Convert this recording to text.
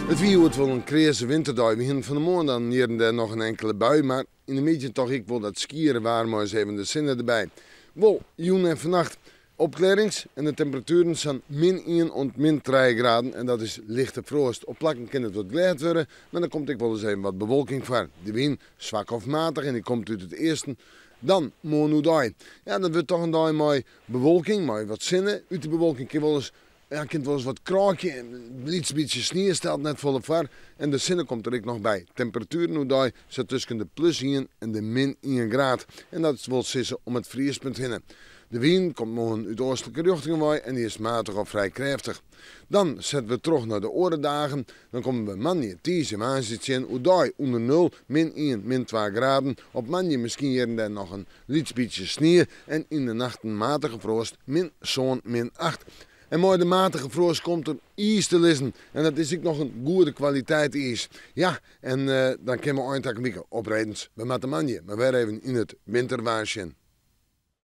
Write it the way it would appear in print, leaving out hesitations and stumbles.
It wie hjoed wol in kreaze winterdei. We hienen fan 'e moarn dan hjir en dêr noch in inkele bui, mar yn de middei toch ek wol dat skiere waar mei ris even de sinne derby. Wol, jûn en fannacht opklearrings en de temperatueren sa'n min ien oant min trije graden en dat is lichte froast. Op plakken kin it wat glêd wurde, mar der komt ek wol ris even wat bewolking foar. De wyn swak of matich en dy komt út it easten. Dan moarn oerdei. Ja, dat wurdt toch in dei mei bewolking, mei wat sinne. Ut de bewolking kin wolris Ja, kin it wolris wat krôkje, in lyts bytsje snie stelt net folle foar en de sinne komt der ek noch by. Temperatueren oerdei sa tusken de plus ien en de min ien graad en dat wol sizze om it friespunt hinne. De wyn komt moarn út oastlike rjochtingen wei en dy is matich of frij krêftich. Dan sette we troch nei de oare dagen. Dan komme we moandei, tiisdei en woansdei tsjin oerdei ûnder nul, min ien, min twa graden. Op moandei miskien hjir en dêr noch in Lyts bytsje snie en yn de nachten matige froast, min sân, min acht. En mei de matige froast komt der iis te lizzen en dat is ek noch in goede kwaliteit iis. Ja, en dan kinne we ein takom wike op redens. We moatte moandei mar wer even yn it winterwaar sjen.